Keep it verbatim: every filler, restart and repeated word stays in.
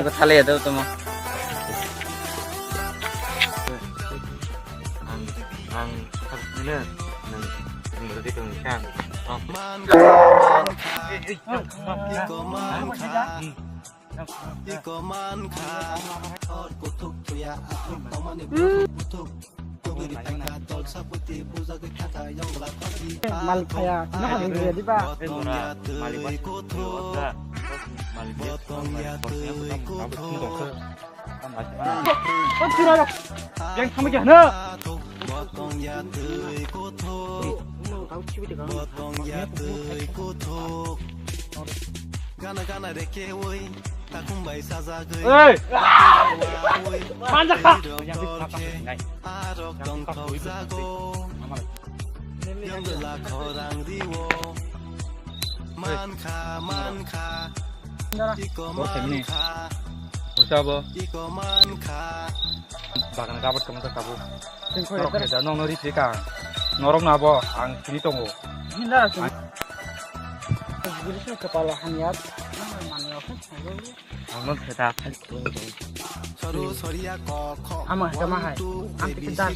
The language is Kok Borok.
Thalai ya do tamo. Ang, ang, nang, nang, nang, Malik phaya, no kha nang ya diba? O chura rok. Yang sama kya na? Gana gana reke oi. Hey! Manjak kha! Mankha, mankha. Iko mankha. Usa bo. Iko mankha. Bagan kabat kamu tak kabu. Norok ni da nong nori pika. Norok na bo ang sini tongo. Hinda sini. Guru sini kepala hanyat. Ang non seta. Ama kama hai. Ang tiket